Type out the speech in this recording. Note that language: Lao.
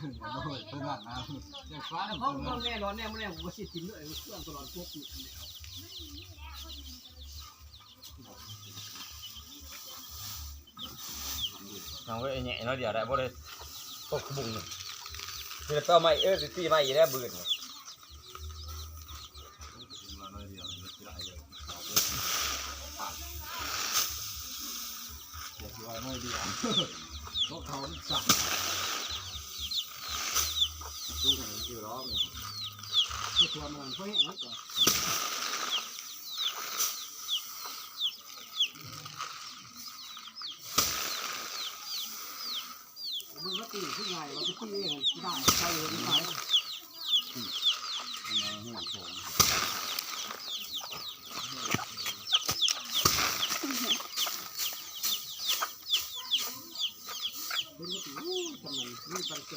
ໂອ້ຍ ເພິ່ນວ່າ ເຈົ້າຟ້າ ແລ້ວຂອງເມືອງແນ່ນອນແນ່ ມື້ແລກ ກູກໍຊິກິນເລີຍ ເຄື່ອງຕະຫຼອດ ພວກນີ້ ເອົາໄວ້ແຫຍ່ໜ້ອຍດຽວໄດ້ ບໍ່ໄດ້ຕົກບຸງນີ້ ຄືເອົາໃໝ່ ເອີ ຊິຕີໃໝ່ອີກແລ້ວ ບືນນີ້.